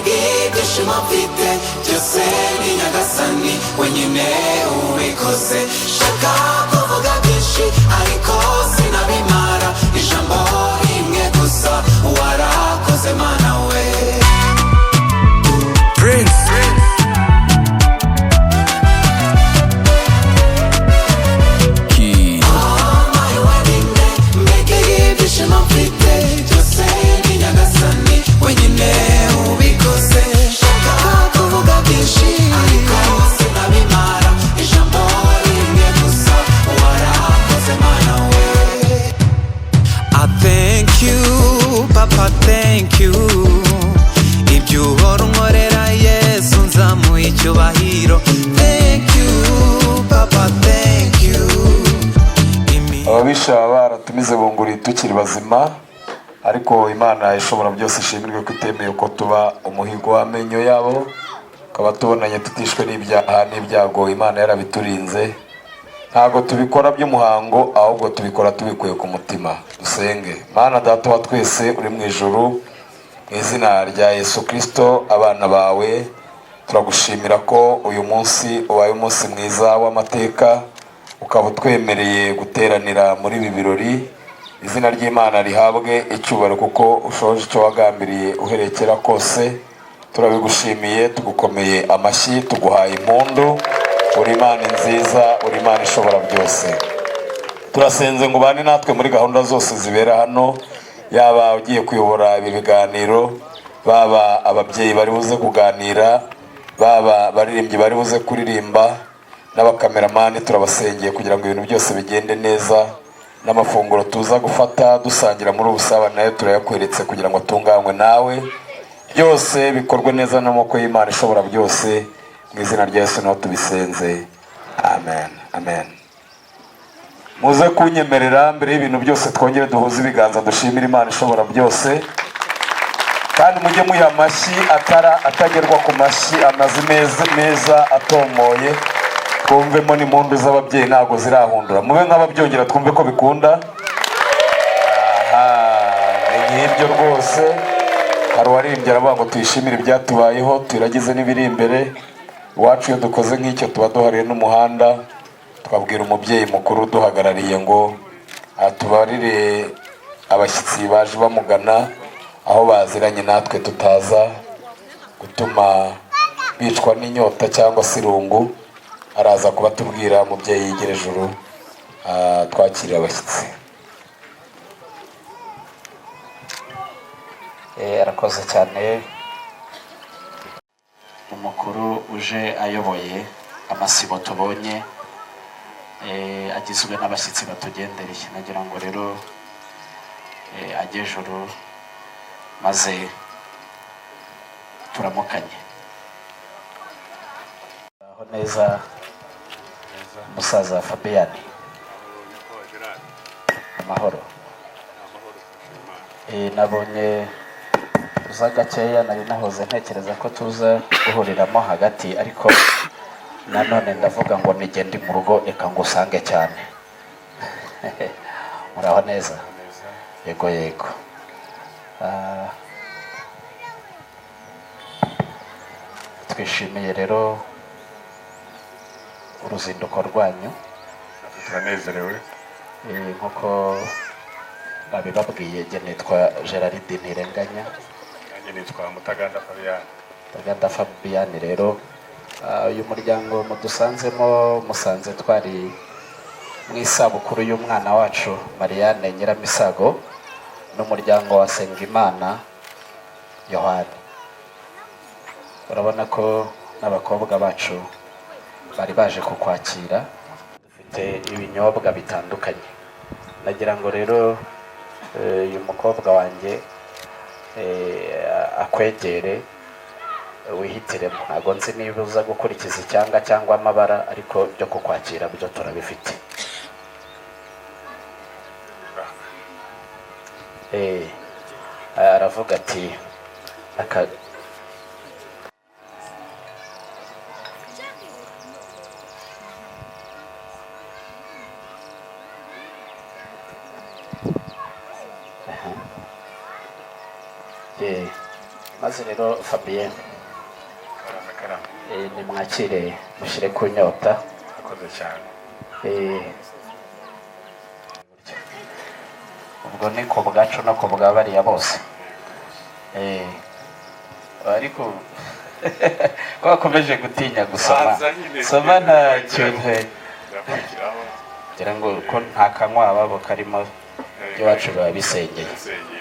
Mbega ibyishimo mfite, byose ni Nyagasani wenyine ubikoze. Shaka kuvuga byinshi ariko sinabimara, ijambo rimwe gusa: warakoze Mana we. Prince. Key. My wedding day, mbega ibyishimo mfite, byose ni Nyagasani wenyine ubikoze. Shaka kuvuga byinshi ariko sinabimara, ijambo rimwe gusa: warakoze Mana we. I thank you, Papa, thank you. Ibyo uhora unkorera, Yesu, nzamuha icyubahiro. Thank you, Papa, thank you. Ababisha baratumize bunguri tukiri bazima, ariko Imana ishobora byose ishimirwe ko itemeye ko tuba umuhigo w'amenyo yabo, tukaba tubonanye tutishwe n'ibyaha n'ibyago. Imana yarabiturinze. Ntabwo tubikora by'umuhango, ahubwo tubikora tubikuye ku mutima. Dusenge. Mana Data wa twese uri mu ijuru, mu izina rya Yesu Kirisito, abana bawe turagushimira ko uyu munsi ubaye umunsi mwiza w'amateka, ukaba utwemereye guteranira muri ibi birori. Izina ry'Imana rihabwe icyubahiro kuko ushoje icyo wagambiriye uhereye kera kose. Turabigushimiye, tugukomeye amashyi, tuguhaye impundu. Uri Imana nziza, uri Imana ishobora byose. Turasenze ngo ubane natwe muri gahunda zose zibera hano, yaba ugiye kuyobora ibi biganiro, baba ababyeyi bari buze kuganira, baba abaririmbyi bari buze kuririmba, n'abakameramani. Turabasengeye kugira ngo ibintu byose bigende neza, n'amafunguro tuza gufata dusangira muri ubu busabane nayo turayakweretse kugira ngo atunganywe nawe, byose bikorwe neza n'amaboko y'Imana ishobora byose. Mu izina rya Yesu niho tubisenze, amen, amen. Muze kunyemerera, mbere y'ibintu byose twongere duhuze ibiganza, dushimire Imana ishobora byose, kandi mujye muha amashyi atara atagerwa ku mashyi, amazi meza meza atomoye, twumvemo n'impundu z'ababyeyi ntabwo zirahundura. Mube nk'ababyongera, twumve ko bikunda. Aha ni nk'ibyo rwose. Hari uwaririmbye aravuga ngo tuyishimire ibyatubayeho, tuyiragize n'ibiri imbere. Iwacu iyo dukoze nk'icyo tuba duhariye n'umuhanda, twabwira umubyeyi mukuru uduhagarariye ngo atubarire abashyitsi baje bamugana aho baziranye natwe, tutaza gutuma bicwa n'inyota cyangwa se irungu. Araza kubatubwira. Umubyeyi yigira ejuru, twakirira abashyitsi. Arakoze cyane umukuru uje ayoboye amasibo tubonye, agizwe n'abashyitsi batugendereye. Nagira ngo rero ajye ejuru maze turamukanye. Aho neza, umusaza Fabiyani, amahoro? Nabonye uza gakeya, nari nahoze ntekereza ko tuza guhuriramo hagati, ariko nanone ndavuga ngo nige ndi mu rugo, reka ngusange cyane. Muraho neza? Yego, yego. Twishimiye rero uruzinduko rwanyu. Turanezerewe. Nk'uko babibabwiye, jye nitwa Gerard Ntirenganya. Nanjye nitwa Mutaganda Fabian. Mutaganda Fabian. Rero uyu muryango mudusanzemo, musanze twari mu isabukuru y'umwana wacu Marianne Nyiramisago n'umuryango wa Sengimana Yohani. Urabona ko n'abakobwa bacu bari baje kukwakira, dufite ibinyobwa bitandukanye. Nagira ngo rero uyu mukobwa wanjye akwegere wihitiremo. Ntabwo nzi niba uza gukurikiza icyanga cyangwa amabara, ariko byo kukwakira byo turabifite. Aravuga ati aka Maze rero Fabien, Karame, karame. Nimwakire mushyire ku nyota. Akoze cyane. Ubwo ni ku bwacu no ku bwa bariya bose. Ariko ko bakomeje gutinya gusoma? Baza nyine. Soma ntacyo Ndakurikiraho. ngira ngo ko nta kanywa ababo karimo, iwacu biba bisengeye. Bisengeye.